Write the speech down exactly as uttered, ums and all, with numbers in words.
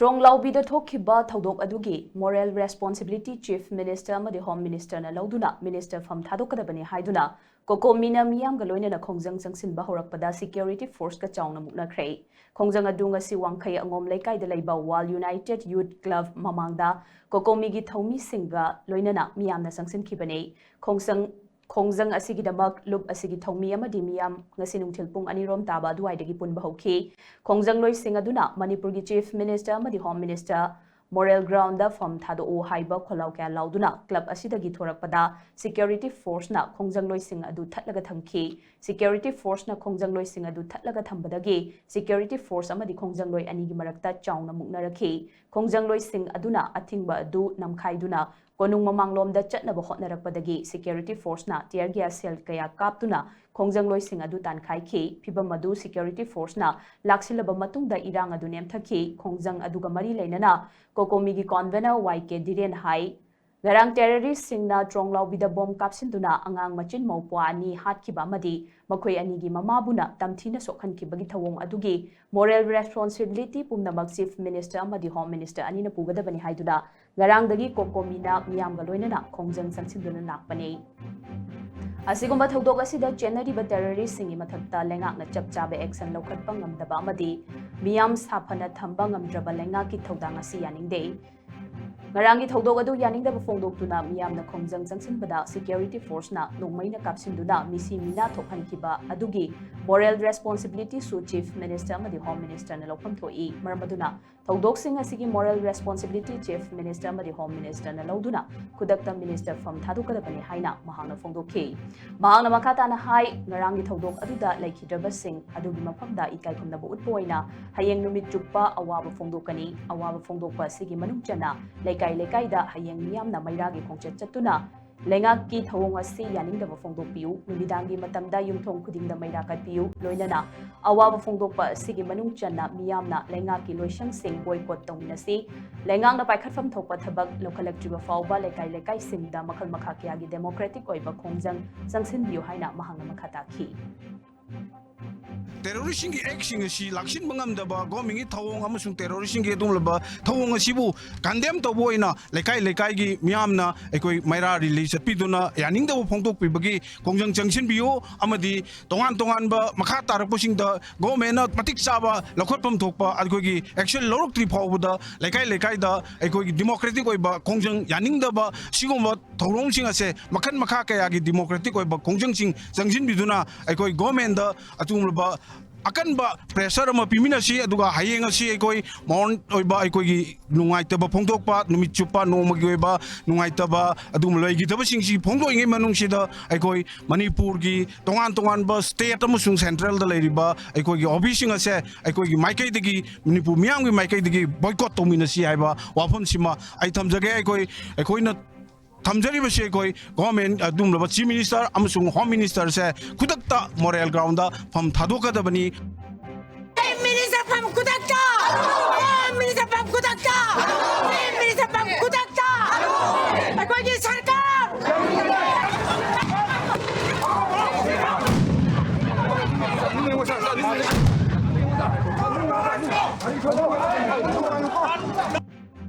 ꯇ꯭ꯔꯣꯡꯂꯥꯎꯕꯤꯗ ꯊꯣꯛꯈꯤꯕ ꯊꯧꯗꯣꯛ ꯑꯗꯨꯒꯤ moral responsibility Chief Minister ꯑꯃꯗꯤ Home Ministerꯅ ꯂꯧꯗꯨꯅ minister ꯐꯝ ꯊꯥꯗꯣꯛꯀꯗꯕꯅꯤ ꯍꯥꯏꯗꯨꯅ COCOMIꯅ ꯃꯤꯌꯥꯝꯒ ꯂꯣꯏꯅꯅ ꯈꯣꯡꯖꯪ ꯆꯪꯁꯤꯟꯕ ꯍꯧꯔꯛꯄꯗ security forceꯀ ꯆꯥꯎꯅ ꯃꯨꯛꯅꯈ꯭ꯔꯦ꯫ ꯈꯣꯡꯖꯪ ꯑꯗꯨ ꯉꯁꯤ ꯋꯥꯡꯈꯩ ꯑꯉꯣꯝ ꯂꯩꯀꯥꯏꯗ ꯂꯩꯕ World United Youth Club ꯃꯃꯥꯡꯗ COCOMIꯒꯤ ꯊꯧꯃꯤꯁꯤꯡꯒ ꯂꯣꯏꯅꯅ ꯃꯤꯌꯥꯝꯅ ꯆꯪꯁꯤꯟꯈꯤꯕꯅꯤ꯫ ꯈꯣꯡꯖꯪ ꯈꯣꯡꯖꯪ ꯑꯁꯤꯒꯤꯗꯃꯛ ꯂꯨꯞ ꯑꯁꯤꯒꯤ ꯊꯧꯃꯤ ꯑꯃꯗꯤ ꯃꯤꯌꯥꯝ ꯉꯁꯤ ꯅꯨꯡꯊꯤꯜ ꯄꯨꯡ ꯑꯅꯤꯔꯣꯝ ꯇꯥꯕ ꯑꯗꯨꯋꯥꯏꯗꯒꯤ ꯄꯨꯟꯕ ꯍꯧꯈꯤ꯫ ꯈꯣꯡꯖꯪꯂꯣꯏꯁꯤꯡ ꯑꯗꯨꯅ ꯃꯅꯤꯄꯨꯔꯒꯤ Chief Minister ꯑꯃꯗꯤ Home Minister moral groundꯗ ꯐꯝ ꯊꯥꯗꯣꯛꯎ ꯍꯥꯏꯕ ꯈꯣꯜꯂꯥꯎ ꯀꯌꯥ ꯂꯥꯎꯗꯨꯅ club ꯑꯁꯤꯗꯒꯤ ꯊꯣꯔꯛꯄꯗ security forceꯅ ꯈꯣꯡꯖꯪꯂꯣꯏꯁꯤꯡ ꯑꯗꯨ ꯊꯠꯂꯒ ꯊꯝꯈꯤ꯫ Security forceꯅ ꯈꯣꯡꯖꯪꯂꯣꯏꯁꯤꯡ ꯑꯗꯨ ꯊꯠꯂꯒ ꯊꯝꯕꯗꯒꯤ security force ꯑꯃꯗꯤ ꯈꯣꯡꯖꯪꯂꯣꯏ ꯑꯅꯤꯒꯤ ꯃꯔꯛꯇ ꯆꯥꯎꯅ ꯃꯨꯛꯅꯔꯛꯈꯤ꯫ ꯈꯣꯡꯖꯪꯂꯣꯏꯁꯤꯡ ꯑꯗꯨꯅ ꯑꯊꯤꯡꯕ ꯑꯗꯨ ꯅꯝꯈꯥꯏꯗꯨꯅ ꯀꯣꯅꯨꯡ ꯃꯃꯥꯡꯂꯣꯝꯗ ꯆꯠꯅꯕ ꯍꯣꯠꯅꯔꯛꯄꯗꯒꯤ security forceꯅ tear gas shell ꯀꯌꯥ ꯀꯥꯞꯇꯨꯅ ꯈꯣꯡꯖꯪꯂꯣꯏꯁꯤꯡ ꯑꯗꯨ ꯇꯥꯟꯈꯥꯏꯈꯤ꯫ ꯐꯤꯚꯝ ꯑꯗꯨ security forceꯅ ꯂꯥꯛꯁꯤꯜꯂꯕ ꯃꯇꯨꯡꯗ ꯏꯔꯥꯡ ꯑꯗꯨ ꯅꯦꯝꯊꯈꯤ꯫ ꯈꯣꯡꯖꯪ ꯑꯗꯨꯒ ꯃꯔꯤ ꯂꯩꯅꯅ COCOMIꯒꯤ convener ꯋꯥꯏ ꯀꯦ ꯙꯤꯔꯦꯟ ꯍꯥꯏ, ꯉꯔꯥꯡ terroristꯁꯤꯡꯅ ꯇ꯭ꯔꯣꯡꯂꯥꯎꯕꯤꯗ ꯕꯣꯝ ꯀꯥꯞꯁꯤꯟꯗꯨꯅ ꯑꯉꯥꯡ ꯃꯆꯤꯟ ꯃꯧ ꯄ꯭ꯋꯥ ꯑꯅꯤ ꯍꯥꯠꯈꯤꯕ ꯑꯃꯗꯤ ꯃꯈꯣꯏ ꯑꯅꯤꯒꯤ ꯃꯃꯥꯕꯨꯅ ꯇꯝꯊꯤꯅ ꯁꯣꯛꯍꯟꯈꯤꯕꯒꯤ ꯊꯧꯑꯣꯡ ꯑꯗꯨꯒꯤ moral responsibility ꯄꯨꯝꯅꯃꯛ Chief Minister ꯑꯃꯗꯤ Home Minister ꯑꯅꯤꯅ ꯄꯨꯒꯗꯕꯅꯤ ꯍꯥꯏꯗꯨꯅ ꯉꯔꯥꯡꯗꯒꯤ COCOMIꯅ ꯃꯤꯌꯥꯝꯒ ꯂꯣꯏꯅꯅ ꯈꯣꯡꯖꯪ ꯆꯪꯁꯤꯟꯗꯨꯅ ꯂꯥꯛꯄꯅꯤ꯫ ꯑꯁꯤꯒꯨꯝꯕ ꯊꯧꯗꯣꯛ ꯑꯁꯤꯗ ꯆꯦꯟꯅꯔꯤꯕ terroristꯁꯤꯡꯒꯤ ꯃꯊꯛꯇ ꯂꯩꯉꯥꯛꯅ ꯆꯞ ꯆꯥꯕ action ꯂꯧꯈꯠꯄ ꯉꯝꯗꯕ ꯑꯃꯗꯤ ꯃꯤꯌꯥꯝ ꯁꯥꯐꯅ ꯊꯝꯕ ꯉꯝꯗ꯭ꯔꯕ ꯂꯩꯉꯥꯛꯀꯤ ꯊꯧꯗꯥꯡ ꯑꯁꯤ ꯌꯥꯅꯤꯡꯗꯦ꯫ ꯉꯔꯥꯡꯒꯤ ꯊꯧꯗꯣꯛ ꯑꯗꯨ ꯌꯥꯅꯤꯡꯗꯕ ꯐꯣꯡꯗꯣꯛꯇꯨꯅ ꯃꯤꯌꯥꯝꯅ ꯈꯣꯡꯖꯪ ꯆꯪꯁꯤꯟꯕꯗ security forceꯅ ꯅꯣꯡꯃꯩꯅ ꯀꯥꯞꯁꯤꯟꯗꯨꯅ ꯃꯤꯁꯤ ꯃꯤꯅꯥ ꯊꯣꯛꯍꯟꯈꯤꯕ ꯑꯗꯨꯒꯤ moral responsibilityꯁꯨ Chief Minister ꯑꯃꯗꯤ Home Ministerꯅ ꯂꯧꯐꯝ ꯊꯣꯛꯏ꯫ ꯃꯔꯝ ꯑꯗꯨꯅ ꯊꯧꯗꯣꯛꯁꯤꯡ ꯑꯁꯤꯒꯤ moral responsibility Chief Minister ꯑꯃꯗꯤ Home Ministerꯅ ꯂꯧꯗꯨꯅ ꯈꯨꯗꯛꯇ minister ꯐꯝ ꯊꯥꯗꯣꯛꯀꯗꯕꯅꯤ ꯍꯥꯏꯅ ꯃꯍꯥꯛꯅ ꯐꯣꯡꯗꯣꯛꯈꯤ꯫ ꯃꯍꯥꯛꯅ ꯃꯈꯥ ꯇꯥꯅ ꯍꯥꯏ, ꯉꯔꯥꯡꯒꯤ ꯊꯧꯗꯣꯛ ꯑꯗꯨꯗ ꯂꯩꯈꯤꯗ꯭ꯔꯕꯁꯤꯡ ꯑꯗꯨꯒꯤ ꯃꯐꯝꯗ ꯏꯀꯥꯏ ꯈꯨꯝꯅꯕ ꯎꯠꯄ ꯑꯣꯏꯅ ꯍꯌꯦꯡ ꯅꯨꯃꯤꯠ ꯆꯨꯞꯄ ꯑꯋꯥꯕ ꯐꯣꯡꯗꯣꯛꯀꯅꯤ꯫ ꯑꯋꯥꯕ ꯐꯣꯡꯗꯣꯛꯄ ꯑꯁꯤꯒꯤ ꯃꯅꯨꯡ ꯆꯟꯅ ꯂꯩꯀꯥꯏ ꯂꯩꯀꯥꯏꯗ ꯍꯌꯦꯡ ꯃꯤꯌꯥꯝꯅ ꯃꯩꯔꯥꯒꯤ ꯈꯣꯡꯆꯠ ꯆꯠꯇꯨꯅ ꯂꯩꯉꯥꯛꯀꯤ ꯊꯧꯑꯣꯡ ꯑꯁꯤ ꯌꯥꯅꯤꯡꯗꯕ ꯐꯣꯡꯗꯣꯛꯄꯤꯌꯨ꯫ ꯅꯨꯃꯤꯗꯥꯡꯒꯤ ꯃꯇꯝꯗ ꯌꯨꯝꯊꯣꯡ ꯈꯨꯗꯤꯡꯗ ꯃꯩꯔꯥ ꯀꯠꯄꯤꯌꯨ꯫ ꯂꯣꯏꯅꯅ ꯑꯋꯥꯕ ꯐꯣꯡꯗꯣꯛꯄ ꯑꯁꯤꯒꯤ ꯃꯅꯨꯡ ꯆꯟꯅ ꯃꯤꯌꯥꯝꯅ ꯂꯩꯉꯥꯛꯀꯤ ꯂꯣꯏꯁꯪꯁꯤꯡ boycott ꯇꯧꯃꯤꯟꯅꯁꯤ꯫ ꯂꯩꯉꯥꯛꯅ ꯄꯥꯏꯈꯠꯐꯝ ꯊꯣꯛꯄ ꯊꯕꯛ ꯂꯧꯈꯠꯂꯛꯇ꯭ꯔꯤꯕ ꯐꯥꯎꯕ ꯂꯩꯀꯥꯏ ꯂꯩꯀꯥꯏꯁꯤꯡꯗ ꯃꯈꯜ ꯃꯈꯥ ꯀꯌꯥꯒꯤ democratic ꯑꯣꯏꯕ ꯈꯣꯡꯖꯪ ꯆꯪꯁꯤꯟꯕꯤꯌꯨ ꯍꯥꯏꯅ ꯃꯍꯥꯛꯅ ꯃꯈꯥ ꯇꯥꯈꯤ꯫ ꯇꯦꯔꯣꯔꯤꯁꯁꯤꯡꯒꯤ ꯑꯦꯛꯁꯤꯡ ꯑꯁꯤ ꯂꯥꯛꯁꯤꯟꯕ ꯉꯝꯗꯕ ꯒꯣꯃꯦꯟꯒꯤ ꯊꯧꯑꯣꯡ ꯑꯃꯁꯨꯡ ꯇꯦꯔꯣꯔꯤꯁꯁꯤꯡꯒꯤ ꯑꯗꯨꯒꯨꯝꯂꯕ ꯊꯧꯑꯣꯡ ꯑꯁꯤꯕꯨ ꯀꯟꯗꯦꯝ ꯇꯧꯕ ꯑꯣꯏꯅ ꯂꯩꯀꯥꯏ ꯂꯩꯀꯥꯏꯒꯤ ꯃꯤꯌꯥꯝꯅ ꯑꯩꯈꯣꯏ ꯃꯩꯔꯥ ꯔꯤꯂꯤ ꯆꯠꯄꯤꯗꯨꯅ ꯌꯥꯅꯤꯡꯗꯕ ꯐꯣꯡꯗꯣꯛꯄꯤꯕꯒꯤ ꯈꯣꯡꯖꯪ ꯆꯪꯁꯤꯟꯕꯤꯌꯨ꯫ ꯑꯃꯗꯤ ꯇꯣꯉꯥꯟ ꯇꯣꯉꯥꯟꯕ ꯃꯈꯥ ꯇꯥꯔꯛꯄꯁꯤꯡꯗ ꯒꯣꯃꯦꯟꯅ ꯃꯇꯤꯛ ꯆꯥꯕ ꯂꯧꯈꯠꯐꯝ ꯊꯣꯛꯄ ꯑꯩꯈꯣꯏꯒꯤ ꯑꯦꯛꯁꯟ ꯂꯧꯔꯛꯇ꯭ꯔꯤ ꯐꯥꯎꯕꯗ ꯂꯩꯀꯥꯏ ꯂꯩꯀꯥꯏꯗ ꯑꯩꯈꯣꯏꯒꯤ ꯗꯤꯃꯣꯀ꯭ꯔꯦꯇꯤꯛ ꯑꯣꯏꯕ ꯈꯣꯡꯖꯪ ꯌꯥꯅꯤꯡꯗꯕ ꯁꯤꯒꯨꯝꯕ ꯊꯧꯔꯝꯁꯤꯡ ꯑꯁꯦ ꯃꯈꯜ ꯃꯈꯥ ꯀꯌꯥꯒꯤ ꯗꯤꯃꯣꯀ꯭ꯔꯦꯇꯤꯛ ꯑꯣꯏꯕ ꯈꯣꯡꯖꯪꯁꯤꯡ ꯆꯪꯁꯤꯟꯕꯤꯗꯨꯅ ꯑꯩꯈꯣꯏ ꯒꯣꯃꯦꯟꯗ ꯑꯆꯨꯝꯂꯕ ꯑꯀꯟꯕ ꯄ꯭ꯔꯦꯁꯔ ꯑꯃ ꯄꯤꯃꯤꯟꯅꯁꯤ꯫ ꯑꯗꯨꯒ ꯍꯌꯦꯡ ꯑꯁꯤ ꯑꯩꯈꯣꯏ ꯃꯥꯎꯟ ꯑꯣꯏꯕ ꯑꯩꯈꯣꯏꯒꯤ ꯅꯨꯡꯉꯥꯏꯇꯕ ꯐꯣꯡꯗꯣꯛꯄ, ꯅꯨꯃꯤꯠ ꯆꯨꯞꯄ ꯅꯣꯡꯃꯒꯤ ꯑꯣꯏꯕ ꯅꯨꯡꯉꯥꯏꯇꯕ ꯑꯗꯨꯒꯨꯝꯕ ꯂꯩꯈꯤꯗꯕꯁꯤꯡꯁꯤ ꯐꯣꯡꯗꯣꯛꯏꯉꯩ ꯃꯅꯨꯡꯁꯤꯗ ꯑꯩꯈꯣꯏ ꯃꯅꯤꯄꯨꯔꯒꯤ ꯇꯣꯉꯥꯟ ꯇꯣꯉꯥꯟꯕ ꯁ꯭ꯇꯦꯠ ꯑꯃꯁꯨꯡ ꯁꯦꯟꯇ꯭ꯔꯦꯜꯗ ꯂꯩꯔꯤꯕ ꯑꯩꯈꯣꯏꯒꯤ ꯑꯣ ꯕꯤ ꯁꯤꯁꯤꯡ ꯑꯁꯦ ꯑꯩꯈꯣꯏꯒꯤ ꯃꯥꯏꯀꯩꯗꯒꯤ, ꯃꯅꯤꯄꯨꯔ ꯃꯤꯌꯥꯝꯒꯤ ꯃꯥꯏꯀꯩꯗꯒꯤ ꯕꯣꯏꯀꯣꯠ ꯇꯧꯃꯤꯟꯅꯁꯤ ꯍꯥꯏꯕ ꯋꯥꯐꯝꯁꯤꯃ ꯑꯩ ꯊꯝꯖꯒꯦ꯫ ꯑꯩꯈꯣꯏ, ꯑꯩꯈꯣꯏꯅ ꯊꯝꯖꯔꯤꯕꯁꯤ ꯑꯩꯈꯣꯏ ꯒꯣꯃꯦꯟ ꯑꯗꯨꯒꯨꯝꯂꯕ ꯆꯤꯐ ꯃꯤꯅꯤꯁꯇꯔ ꯑꯃꯁꯨꯡ ꯍꯣꯝ ꯃꯤꯅꯤꯁꯇꯔꯁꯦ ꯈꯨꯗꯛꯇ ꯃꯣꯔꯦꯜ ꯒ꯭ꯔꯥꯎꯟꯗ ꯐꯝ ꯊꯥꯗꯣꯛꯀꯗꯕꯅꯤ꯫ ꯆꯤꯐ ꯃꯤꯅꯤꯁꯇꯔ ꯐꯝ ꯈꯨꯗꯛꯇ! ꯍꯣꯝ ꯃꯤꯅꯤꯁꯇꯔ ꯐꯝ ꯈꯨꯗꯛꯇ!